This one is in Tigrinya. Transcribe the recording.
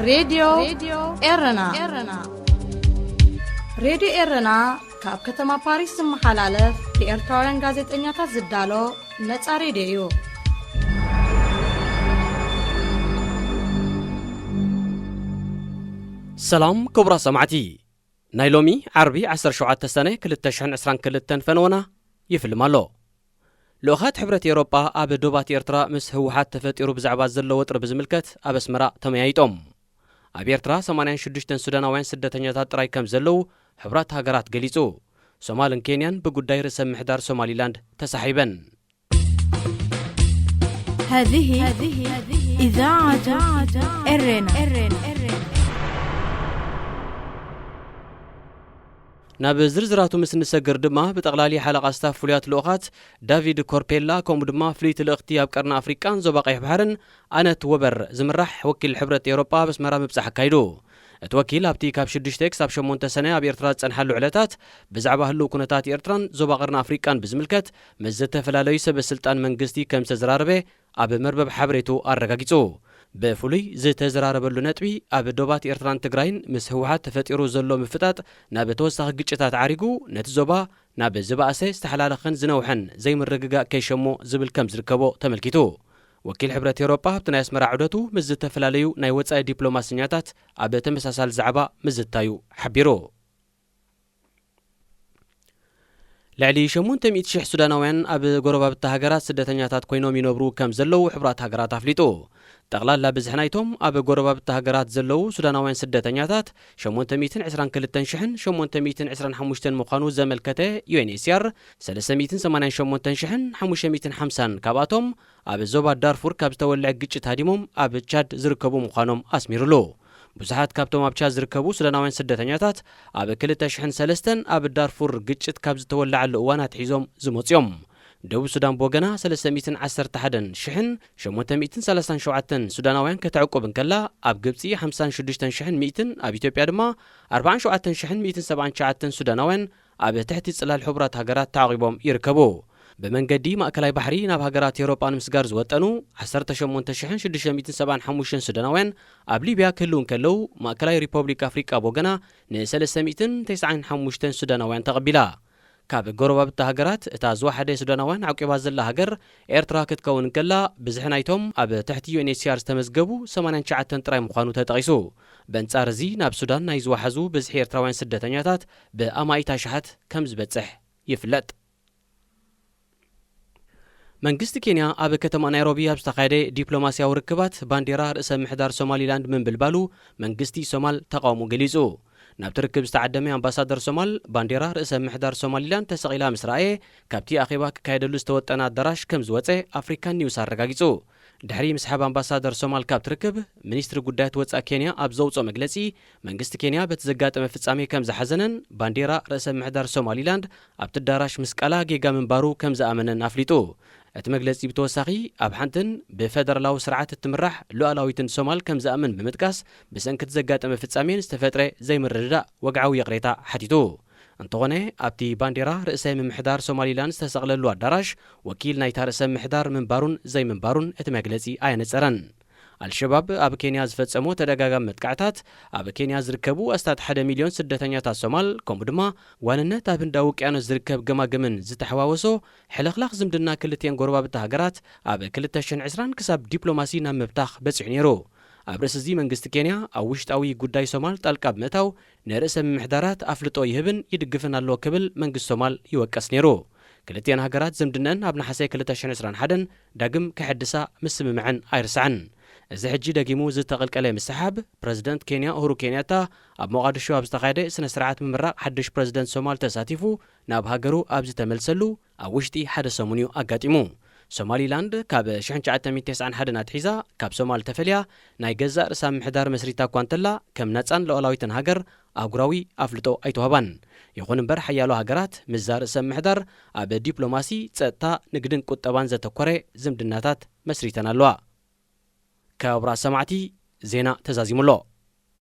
ሬድዮ ኤረና። ሬድዮ ኤረና ካብ ከተማ ፓሪስ ዝመሓላለፍ ብኤርትራውያን ጋዜጠኛታት ዝዳሎ ነጻ ሬድዮ እዩ። ሰላም ክቡራት ሰማዕቲ፣ ናይ ሎሚ ዓርቢ ዓሰርተ ሸውዓተ ሰነ ክልተ ሽሕን ዕስራን ክልተን ፈነወና ይፍልም ኣሎ። ልኡኻት ሕብረት ኤውሮጳ ኣብ ዶባት ኤርትራ ምስ ህወሓት ተፈጢሩ ብዛዕባ ዘሎ ወጥሪ ብዝምልከት ኣብ ኣስመራ ተመያይጦም። ኣብ ኤርትራ ሰማንያን ሽዱሽተን ሱዳናውያን ስደተኛታት ጥራይ ከም ዘለዉ ሕቡራት ሃገራት ገሊጹ። ሶማልን ኬንያን ብጉዳይ ርእሰ ምሕዳር ሶማሊላንድ ተሳሒበን። هذه إذاعة إرنا. ናብ ዝርዝራቱ ምስ ንሰግር ድማ፣ ብጠቕላሊ ሓለቓ ስታፍ ፍሉያት ልኡኻት ዳቪድ ኮርፔላ፣ ከምኡ ድማ ፍልይቲ ልእኽቲ ኣብ ቀርኒ ኣፍሪቃን ዞባ ቀይሕ ባሕርን ኣነት ወበር ዝምራሕ ወኪል ሕብረት ኤውሮጳ ኣብ ኣስመራ ምብጻሕ ኣካይዱ። እቲ ወኪል ኣብቲ ካብ ሽዱሽተ ክሳብ ሸሞንተ ሰነ ኣብ ኤርትራ ዝጸንሓሉ ዕለታት፣ ብዛዕባ ህልው ኩነታት ኤርትራን ዞባ ቀርኒ ኣፍሪቃን ብዝምልከት ምስ ዝተፈላለዩ ሰበ ስልጣን መንግስቲ ከም ዝተዘራረበ ኣብ መርበብ ሓበሬቱ ኣረጋጊጹ። ብፍሉይ ዝተዘራረበሉ ነጥቢ፣ ኣብ ዶባት ኤርትራን ትግራይን ምስ ህወሓት ተፈጢሩ ዘሎ ምፍጣጥ ናብ ተወሳኺ ግጭታት ዓሪጉ፣ ነቲ ዞባ ናብ ዝበኣሰ ዝተሓላለኸን ዝነውሐን ዘይምርግጋእ ከይሸሞ ዝብል ከም ዝርከቦ ተመልኪቱ። ወኪል ሕብረት ኤውሮጳ ኣብቲ ናይ ኣስመራ ዑደቱ ምስ ዝተፈላለዩ ናይ ወጻኢ ዲፕሎማሰኛታት ኣብ ተመሳሳሊ ዛዕባ ምዝታዩ ሓቢሩ። ልዕሊ ሸሞንተ ሚእቲ ሽሕ ሱዳናውያን ኣብ ጎረባብቲ ሃገራት ስደተኛታት ኮይኖም ይነብሩ ከም ዘለዉ ሕቡራት ሃገራት ኣፍሊጡ። ጠቕላላ ብዝሒ ናይቶም ኣብ ጎረባብቲ ሃገራት ዘለዉ ሱዳናውያን ስደተኛታት ሸሞንተ ሚእትን ዕስራን ክልተን ሽሕን ሸሞንተ ሚእትን ዕስራን ሓሙሽተን ምዃኑ ዘመልከተ ዩኤንኤችሲኣር፣ ሰለስተ ሚእትን ሰማንያን ሸሞንተን ሽሕን ሓሙሽተ ሚእትን ሓምሳን ካብኣቶም ኣብ ዞባ ዳርፉር ካብ ዝተወልዐ ግጭት ሃዲሞም ኣብ ቻድ ዝርከቡ ምዃኖም ኣስሚሩሉ። ብዙሓት ካብቶም ኣብ ቻድ ዝርከቡ ሱዳናውያን ስደተኛታት ኣብ ክልተ ሽሕን ሰለስተን ኣብ ዳርፉር ግጭት ካብ ዝተወለዓሉ እዋን ኣትሒዞም ዝመጹ እዮም። ደቡብ ሱዳን ብወገና ሰለስተ ሚእትን ዓሰርተ ሓደን ሽሕን ሸሞንተ ሚእትን ሰላሳን ሸውዓተን ሱዳናውያን ከተዕቁብ እንከላ፣ ኣብ ግብጺ ሓምሳን ሽዱሽተን ሽሕን ሚእትን፣ ኣብ ኢትዮጵያ ድማ ኣርባዓን ሸውዓተን ሽሕን ሚእትን ሰብዓን ትሽዓተን ሱዳናውያን ኣብ ትሕቲ ጽላል ሕቡራት ሃገራት ተዓቒቦም ይርከቡ። ብመንገዲ ማእከላይ ባሕሪ ናብ ሃገራት ኤውሮጳ ንምስጋር ዝወጠኑ ዓሰርተ ሸሞንተ ሽሕን ሽዱሽተ ሚእትን ሰብዓን ሓሙሽተን ሱዳናውያን ኣብ ሊብያ ክህልዉ እንከለዉ፣ ማእከላይ ሪፖብሊክ ኣፍሪቃ ብወገና ንሰለስተ ሚእትን ተስዓን ሓሙሽተን ሱዳናውያን ተቐቢላ። ካብ ጎረባብቲ ሃገራት እታ ዝወሓደ ሱዳናውያን ዓቂባ ዘላ ሃገር ኤርትራ ክትከውን እንከላ፣ ብዝሒ ናይቶም ኣብ ትሕቲ ዩኤንኤችሲኣር ዝተመዝገቡ ሰማንያን ትሽዓተን ጥራይ ምዃኑ ተጠቒሱ። በንጻር እዚ፣ ናብ ሱዳን ናይ ዝወሓዙ ብዝሒ ኤርትራውያን ስደተኛታት ብኣማኢት ኣሽሓት ከም ዝበጽሕ ይፍለጥ። መንግስቲ ኬንያ ኣብ ከተማ ናይሮቢ ኣብ ዝተኻየደ ዲፕሎማስያዊ ርክባት፣ ባንዴራ ርእሰ ምሕዳር ሶማሊላንድ ምንብልባሉ መንግስቲ ሶማል ተቓውሞ ገሊጹ። ናብቲ ርክብ ዝተዓደመ ኣምባሳደር ሶማል፣ ባንዴራ ርእሰ ምሕዳር ሶማሊላንድ ተሰቒላ ምስ ረኣየ፣ ካብቲ ኣኼባ ክካየደሉ ዝተወጠነ ኣዳራሽ ከም ዝወጸ ኣፍሪካን ኒውስ ኣረጋጊጹ። ድሕሪ ምስሓብ ኣምባሳደር ሶማል ካብቲ ርክብ፣ ሚኒስትሪ ጉዳያት ወጻኢ ኬንያ ኣብ ዘውጽኦ መግለጺ፣ መንግስቲ ኬንያ በቲ ዘጋጠመ ፍጻሜ ከም ዝሓዘነን ባንዴራ ርእሰ ምሕዳር ሶማሊላንድ ኣብቲ ኣዳራሽ ምስቃላ ጌጋ ምንባሩ ከም ዝኣመነን ኣፍሊጡ። እቲ መግለጺ ብተወሳኺ፣ ኣብ ሓንትን ብፈደራላዊ ስርዓት እትምራሕ ሉኣላዊትን ሶማል ከም ዝኣምን ብምጥቃስ፣ ብሰንኪ እቲ ዘጋጠመ ፍጻሜ ንዝተፈጥረ ዘይምርድዳእ ወግዓዊ ይቕሬታ ሓቲቱ። እንተኾነ፣ ኣብቲ ባንዴራ ርእሰ ምምሕዳር ሶማሊላንድ ዝተሰቕለሉ ኣዳራሽ፣ ወኪል ናይታ ርእሰ ምምሕዳር ምንባሩን ዘይምንባሩን እቲ መግለጺ ኣየነጸረን። ኣልሸባብ ኣብ ኬንያ ዝፈጸሞ ተደጋጋሚ መጥቃዕታት፣ ኣብ ኬንያ ዝርከቡ ኣስታት ሓደ ሚልዮን ስደተኛታት ሶማል፣ ከምኡ ድማ ዋንነት ኣብ ህንዳዊ ውቅያኖስ ዝርከብ ገማግምን ዝተሓዋወሶ ሕልኽላኽ ዝምድና ክልቲኤን ጎረባብቲ ሃገራት፣ ኣብ ክልተ ሽሕን ዕስራን ክሳብ ዲፕሎማሲ ናብ ምብታኽ በጺሑ ነይሩ። ኣብ ርእሲ እዚ፣ መንግስቲ ኬንያ ኣብ ውሽጣዊ ጉዳይ ሶማል ጣልቃ ብምእታው፣ ንርእሰ ምምሕዳራት ኣፍልጦ ይህብን ይድግፍን ኣሎ ክብል መንግስቲ ሶማል ይወቀስ ነይሩ። ክልቲኤን ሃገራት ዝምድነን ኣብ ነሓሰ ክልተ ሽሕን ዕስራን ሓደን ዳግም ክሕድሳ ምስምምዐን ኣይርሳዕን። እዚ ሕጂ ደጊሙ ዝተቐልቀለ ምስሓብ፣ ፕረዚደንት ኬንያ ኡሁሩ ኬንያታ ኣብ ሞቓድሾ ኣብ ዝተኻየደ ስነ ስርዓት ምምራቕ ሓድሽ ፕረዚደንት ሶማል ተሳቲፉ ናብ ሃገሩ ኣብ ዝተመልሰሉ ኣብ ውሽጢ ሓደ ሰሙን እዩ ኣጋጢሙ። ሶማሊላንድ ካብ ሽሕን ትሽዓተ ሚእትን ተስዓን ሓደን ኣትሒዛ ካብ ሶማል ተፈልያ ናይ ገዛእ ርእሳ ምምሕዳር መስሪታ እኳ እንተላ፣ ከም ናጻን ሉኣላዊትን ሃገር ኣህጉራዊ ኣፍልጦ ኣይተዋህባን። ይኹን እምበር፣ ሓያሎ ሃገራት ምስዛ ርእሰ ምምሕዳር ኣብ ዲፕሎማሲ፣ ጸጥታ፣ ንግድን ቁጠባን ዘተኮረ ዝምድናታት መስሪተን ኣለዋ። ክቡራት ሰማዕቲ፣ ዜና ተዛዚሙ ኣሎ።